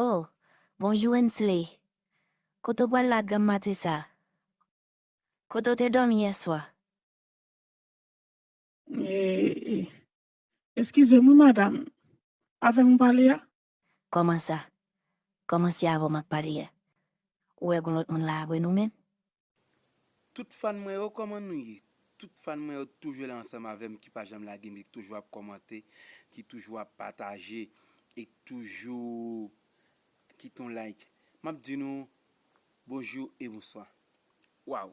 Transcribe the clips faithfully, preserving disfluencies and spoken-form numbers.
Oh, bonjou Wensley. Kote w pral la granm maten sa? Kote w te dòmi yèswa? E, eskize m wi, madanm. Avè m ou pale a? Kòman sa? Kòman se avè w m ap pale a? Ou wè gon lòt moun la apre nou menm? Tout fan mwen yo, kòman nou ye? Tout fan mwen yo toujou la ansanm avè m, ki pa janm lage m, ki toujou ap kòmante, ki toujou ap pataje, e toujou kite yon like. M ap di nou bonjou e bonswa. Waw!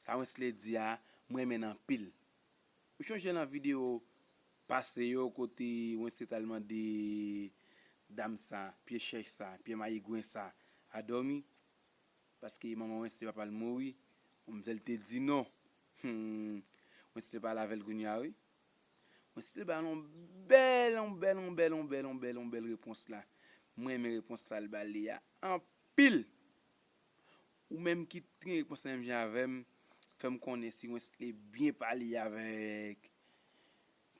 Sa Wensley di a, mwen renmen l anpil. Ou chonje nan videyo pase yo kote Wensley t al mande dam sa, pye chèch sa, pye mayigwen sa a dòmi? Paske manman Wensley papa l mouri, manmzèl te di non. Hmm. Wensley pale avè l kounye a wi. Wensley ba l yon bèl, yon bèl, yon bèl, yon bèl, yon bèl, yon bèl repons la. Mwen renmen repons sa l ba li a anpil. Ou menm ki t gen repons la menm jan avè m, fè m konnen si Wensley byen pale avèk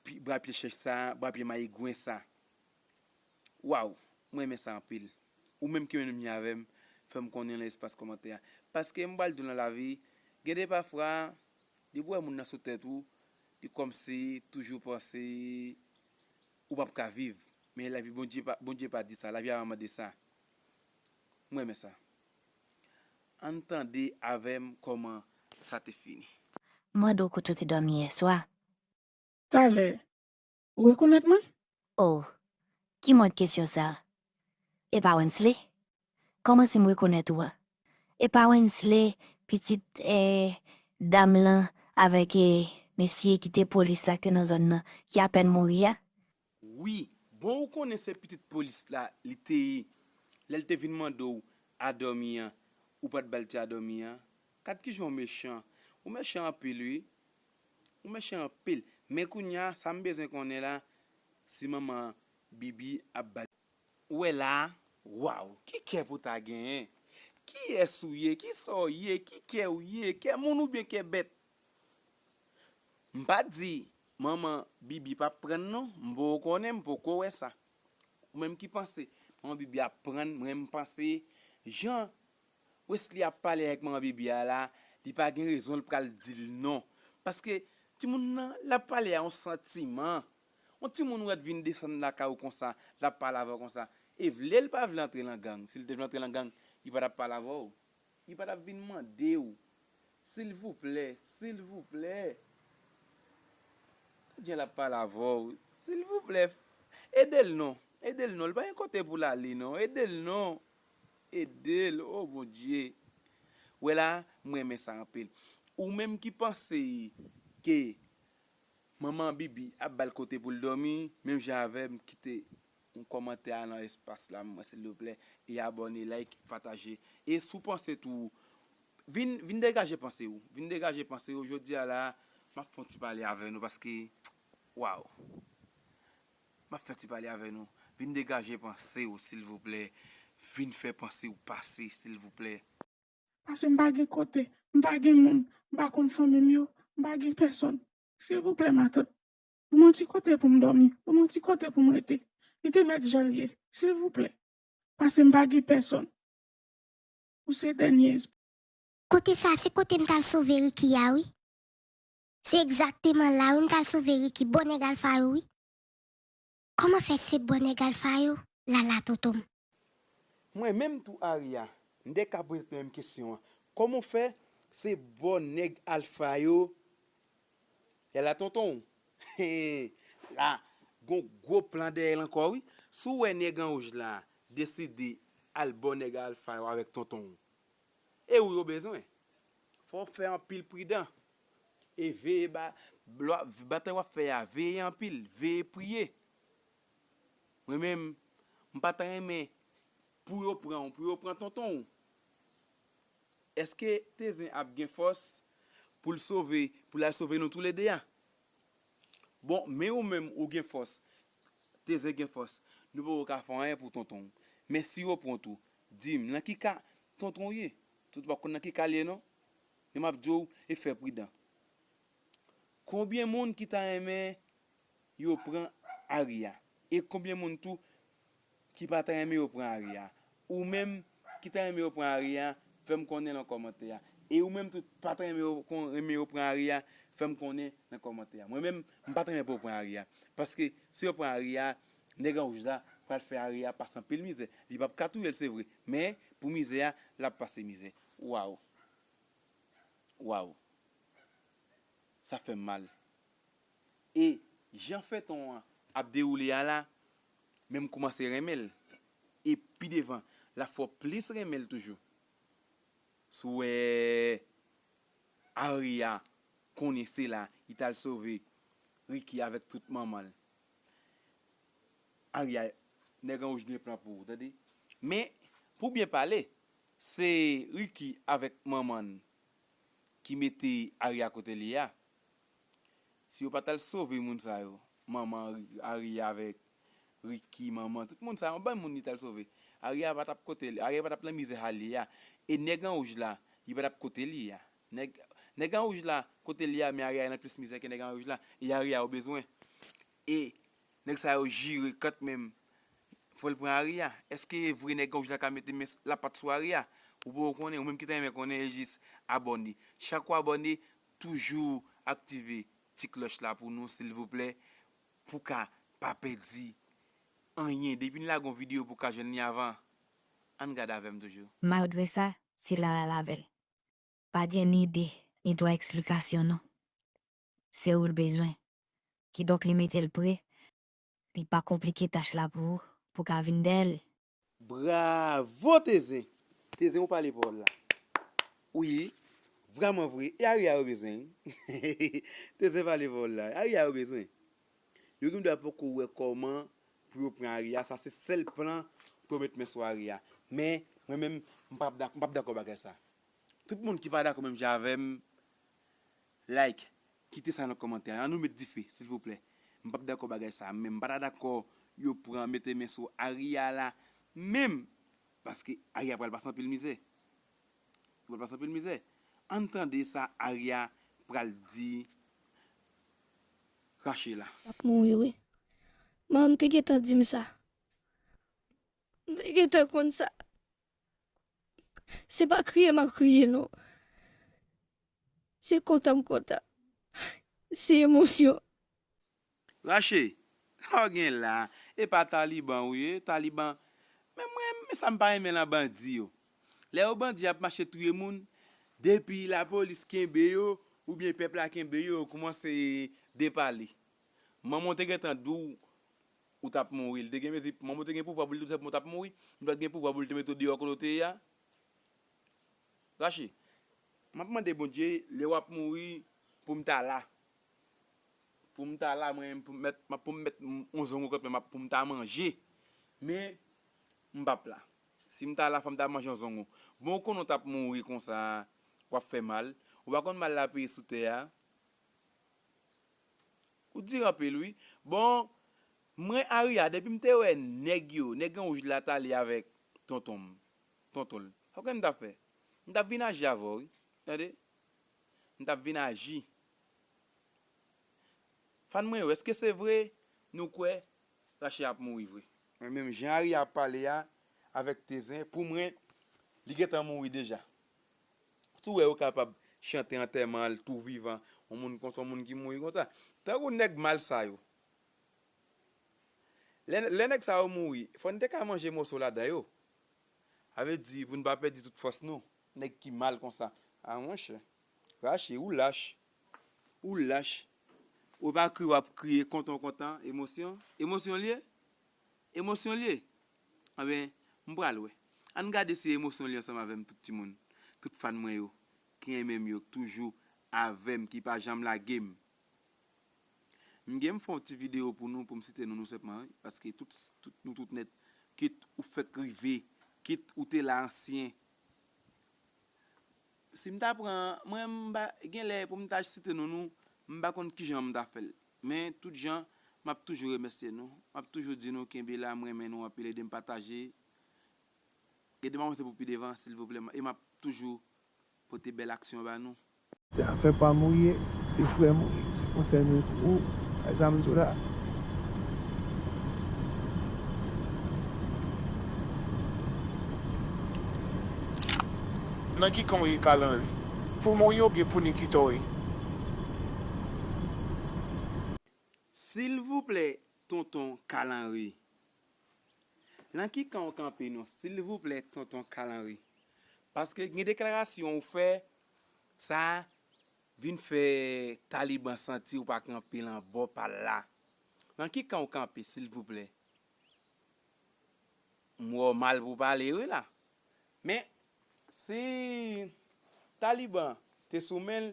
pi- bra pye chèch sa, bra pye mayigwen sa. Waw, mwen renmen sa anpil. Ou menm ki menm jan avè m, fè m konnen nan espas kòmantè a. Paske m pral di w nan lavi, gen de pafwa, depi w wè moun nan sou tèt ou, li kòmsi toujou panse ou p ap ka viv. Men lavi Bondye pa, Bondye pa di sa, lavi a pa mande sa. Mwen renmen sa. Ann tande avè m kòman sa te fini. M mande w kote w te dòmi yèswa? Talè, ou rekonèt mwen? Oh, ki mòd kesyon sa? E pa Wensley? Kòman si m rekonèt ou a? E pa Wensley, pitit, eh, dam lan avèk, eh, mesye ki te polis la ki nan zòn nan, ki apèn mouri a? Wi, bon ou konnen se pitit polis la li te ye. Lè l te vin mande w a dòmi an, ou pa t ba l ti a dòmi an. Gad kijan w mechan. Ou mechan anpil wi. Ou mechan anpil. Men kounye a, sa m bezwen konnen la, si manman Bibi ap ba l. Ou wè la a? Waw, ki kè pou ta genyen? Kiyès ou ye? Kisa w ye? Ki kè w ye? Kè moun oubyen kè bèt? M pa di manman Bibi p ap pran l non, m poko konnen, m poko wè sa. Ou menm ki panse manman Bibi ap pran l, mwen m panse jan Wesley ap pale avèk manman Bibi a la, li pa gen rezon l pral di l non. Paske timoun nan, l ap pale a yon santiman. Yon timoun ou wè t vin desann lakay ou konsa, l ap pale avè w konsa. E vle l pa vle antre nan gang. Si l te vle antre nan gang, li pa t ap pale avè w. Li pa t ap vin mande w. Silvouplè, silvouplè. Jan l ap pale avè w. Silvouplè, ede l non. Ede l non. Li pa gen kote pou l ale non. Ede l non. Ede l, o Bondye. Wè la, mwen renmen sa anpil. Ou menm ki panse ke manman Bibi ap ba l kote pou l dòmi, menm jan avè m, kite yon kòmantè a nan espas la, mwen, silvouplè. E abòne, like, pataje. E si w panse tou, vin, vin degaje panse w. Vin degaje panse w. Jodi a la, m ap fè yon ti pale avè nou paske, waw. M ap fè ti pale avè nou. Vin degaje panse w, silvouplè. Vin fè panse w pase, silvouplè. Paske m pa gen kote, m pa gen moun, m pa konn fanmi m yo, m pa gen pèsòn. Silvouplè, matant, ban m yon ti kote pou m dòmi, ban m yon ti kote pou m rete. Li te mèt jan l ye, silvouplè. Paske m pa gen pèsòn. Ou se dènye espwa. Kote sa, se kote m t al sove Ricky a, wi. Se egzakteman la, wi, m t al sove Ricky, bò nèg Alfa yo, wi. Kòman fè se bò nèg Alfa yo, Lala, tonton m? Mwen menm tou, Aria, m te ka poze tèt mwen menm kesyon an. Kòman w fè se bò nèg Alfa yo, Lala, tonton w? La, gon gwo plan dèyè l ankò, wi. Si w wè nèg an wouj la deside al bò nèg Alfa yo avèk tonton w, e ou yo bezwen. Fò w fè anpil pridan. E veye ba, lwa, batay w ap fè a, veye anpil, veye priye. Mwen menm, m pa ta renmen pou yo pran w, pou yo pran tonton w. Èske Tezen ap gen fòs pou l sove, pou l al sove nou toulede a? Bon, men ou menm ou gen fòs, Tezen gen fòs, nou poko ka fè anyen pou tonton w. Men si yo pran w tou, di m, nan ki ka tonton w ye? Tonton pa konn nan ki ka l ye non. Men m ap di w, e fè pridan. Konbyen moun ki ta renmen yo pran Aria? E konbyen moun tou ki pa ta renmen yo pran Ari a. Ou menm ki ta renmen yo pran Ari a, fè m konnen nan kòmantè a. E ou menm tou pa ta renmen yo, kon, renmen yo pran Ari a, fè m konnen nan kòmantè a. Mwen menm, m pa ta renmen pou yo pran Ari a. Paske si yo pran Ari a, nèg an wouj la pral fè Ari a pase anpil mizè. Li p ap ka touye l, se vre. Men, pou mizè a, l ap pase mizè. Waw. Waw. Sa fè m mal. E jan feyton an ap dewoule a la, men m koumanse renmen l. E pi devan, l ap fè w plis renmen l toujou. Si w wè Ari a konnen se la, li t al sove Ricky avèk tout manman l. Ari a, nèg an wouj gen plan pou ou, tande. Men, pou byen pale, se Ricky avèk manman l ki mete Ari a kote l ye a. Si yo pa t al sove moun sa yo, manman Ari, Ari avèk Ricky, manman, tout moun sa yo, yon bann moun li t al sove. Ari a pa t ap kote l, Ari a pa t ap nan mizè sa l ye a. E nèg an wouj la, li pa t ap kote l ye a. Nèg, nèg an wouj la, kote l ye a, men Ari a nan plis mizè ke nèg an wouj la. E Ari a yo bezwen. E nèg sa yo jire kanmenm. Fò l pran Ari a. Èske e vre nèg an wouj la ka mete men, lapat sou Ari a? Ou poko konnen, ou menm ki ta renmen konnen, e jis abòne. Chak ou abòne, toujou aktive ti klòch la pou nou, silvouplè, pou ka pa pèdi anyen. Depi n lage yon videyo pou ka jwenn li avan, ann gade avè m toujou. Malgre sa, se Lala l avè l. Pa gen ni de, ni twa eksplikasyon non. Se ou l bezwen. Kidonk li mete l pre, li pa konplike tach la pou ou, pou ka vin dèyè l. Bravo Tezen! Tezen ou pale pawòl la. Wi, vrèman vre. E Ari a yo bezwen wi. Tezen pale pawòl la. Ari a yo bezwen. Yo gen dwa poko wè kòman pou yo pran Ari a, sa se sèl plan pou yo met men sou Ari a. Men, mwen menm, m p ap dak-, m p ap dakò bagay sa. Tout moun ki pa dakò menm jan avè m, like, kite sa nan kòmantè. Ann nou met dife, silvouplè. M p ap dakò bagay sa, men m pa ta dakò yo pran, mete men sou Ari a la, menm, paske Ari a pral pase anpil mizè. Li pral pase anpil mizè. Ann tande sa Ari a pral di Rache la. L ap mouri wi. Manman m te gentan di m sa. M te gentan konn sa. Se pa kriye m ap kriye non. Se kontan m kontan. Se emosyon. Rache, sa w gen la? E pa Taliban ou ye, Taliban. Men mwen, men sa m pa renmen nan bandi yo. Lè yo bandi ap mache touye moun, depi lapolis kenbe yo, oubyen pèp la kenbe yo, yo koumanse depale. Manman w te gentan di w ou t ap mouri. Li te gen mezi, manman w te gen pouvwa pou l di w sèlman w t ap mouri. Li pa t gen pouvwa pou l te mete w deyò kote w te ye a. Rache, m ap mande Bondye, lè w ap mouri, pou m ta la. Pou m ta la, mwen, pou m mèt, m ap, pou m mèt yon zongo kòt mwen, m ap, pou m ta manje. Men, m p ap la. Si m ta la, fò m ta manje yon zongo. Bon, ou konnen w t ap mouri konsa, w ap fè mal. Ou pa konn mal l ap peye sou tè a. Ou di anpil, wi. Bon, mwen, Aria, depi m te wè nèg yo, nèg an wouj la t ale avèk tonton m, tonton l, sa w kwè m t ap fè? M t ap vin aji avè w, wi. Tande? M t ap vin aji. Fan mwen yo, èske se vre nou kwè Rache ap mouri vre? Mwen menm, jan Aria ap pale a, avèk Tezen, pou mwen, li gentan mouri deja. Si w wè yo kapab chante antèman l tou vivan, yon moun konsa, yon moun ki mouri konsa. Tankou nèg mal sa yo. Lè, lè nèg sa yo mouri, fò n te ka manje moso ladan yo. Sa vle di, pou n pa pèdi tout fòs nou. Nèg ki mal konsa. A, monchè. Rache, ou lach. Ou lach. Ou pa kri, w ap kriye, kontan, kontan, emosyon. Emosyon l ye? Emosyon l ye? Anben, m pral wè. Ann gade si emosyon l ye ansanm avè m, tout timoun. Tout fan mwen yo, ki renmen m yo, ki toujou avè m, ki pa janm lage m. M gen m fè yon ti videyo pou nou, pou m site nou, nou sèlman, wi, paske tout, tout, nou tout nèt, kit ou fèk rive, kit ou te la ansyen. Si m ta pran, mwen, m pa, genlè pou m ta site non nou, m pa konn kijan m ta fè l. Men, tout jan, m ap toujou remèsye nou. M ap toujou di nou kenbe la, m renmen nou anpil, ede m pataje. Ede m avanse pou pi devan, silvouplè. E m ap toujou pote bèl aksyon ba nou. Se afè pa m ou ye, se frè m ou ye, se konsèy mwen pou ou, bay sa m di w la. Nan ki kan w ye, Kalanri? Poumon w ye oubyen pou Nikita w ye? Silvouplè, tonton Kalanri. Nan ki kan w kanpe non, silvouplè, tonton Kalanri? Paske gen deklarasyon ou fè, sa vin fè Taliban santi ou pa kanpe lan bò pa l la. Nan ki kan w kanpe, silvouplè? M wè w mal pou pale wi la. Men, si Taliban te sou men l,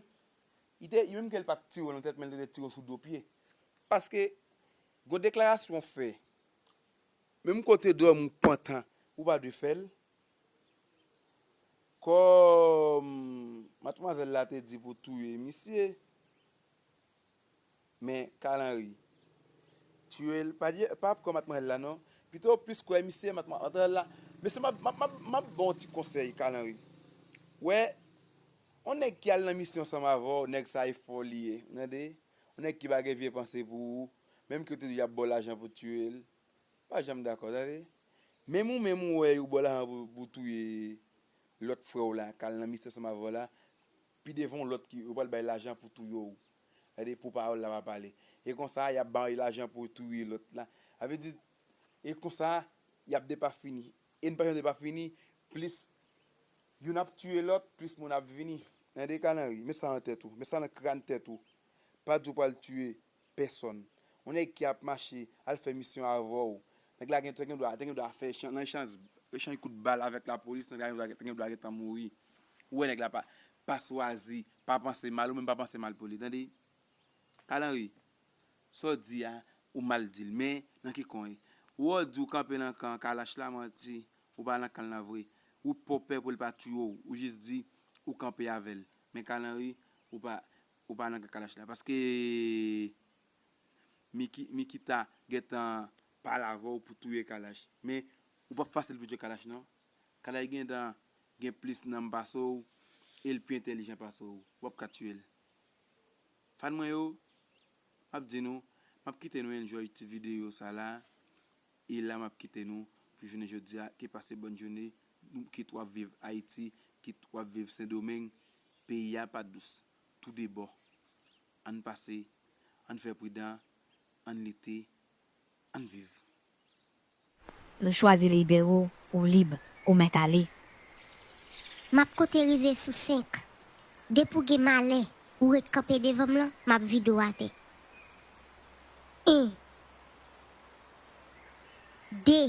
li te, li menm ke l pa t tire w nan tèt, men l te tire w sou do pye. Paske, gon deklarasyon w fè, menm kote dòmi w pantan, ou pa dwe fè l. Kòm madmwazèl la te di pou touye misye, men Kalanri, touye l, pa di, pa kòm madmwazèl la non. Pito w plis kwè misye, madmwazèl la. Mesye, m ap, m ap, m ap, m ap ba w yon ti konsèy, Kalanri. Wè, yon nèg ki al nan misyon ansanm avè w, nèg sa e fò li ye, tande? Yon nèg ki pa gen vye panse pou ou, menm ke w te di y ap ba w lajan pou touye l, pa janm dakò, tande? Menm ou menm ou wè yo ba w lajan pou, pou touye lòt frè w la, k al nan misyon ansanm avè w la, pi devan yon lòt ki, yo pral bay lajan pou touye w. Tande, pou pawòl la pa pale. E konsa, y ap bay lajan pou touye lòt la. Sa vle di, e konsa, y ap depafini. E n pa janm depafini, plis youn ap touye lòt, plis moun ap vini. Tande, Kalanri, met sa nan tèt ou, met sa nan kràn tèt ou. Pa di w pral touye pèsòn. Yon nèg ki ap mache, al fè misyon avè w. Nèg la gen, te gen dwa, te gen dwa fè echanj, nan echanj, echanj kout bal avèk lapolis, nèg la gen dwa, te gen dwa gentan mouri. Ou wè nèg la pa, pa swazi, pa panse mal, ou menm pa panse mal pou li, tande? Kalanri, sa w di a, ou mal di l, men nan ki kwen? Ou wè w di w kanpe nan kan Kalash la, manti, ou pa nan kan l nan vre. Ou pè, pè pou l pa touye w, ou jis di ou kanpe avè l. Men Kalanri, ou pa, ou pa nan kan Kalash la. Paske Miki, Mikita gentan pale avè w pou touye Kalash. Men ou p ap fasil pou touye Kalash non. Kalash gentan gen plis nanm pase w e l pi entèlijan pase w. W ap ka touye l. Fan mwen yo, m ap di nou, m ap kite nou enjoy ti videyo sa la. E la m ap kite nou pou jounen jodi a. Ke pase bòn jounen, nou kit w ap viv Ayiti, kit w ap viv Sendomeng, peyi a pa dous. Toudebò. Ann pase, ann fè pridan, ann lite, ann viv. Nou chwazi libere w, ou lib, ou mèt ale. M ap konte rive sou senk. Depi w gen malè, ou ret kanpe devan m lan, m ap vide w atè. En. De.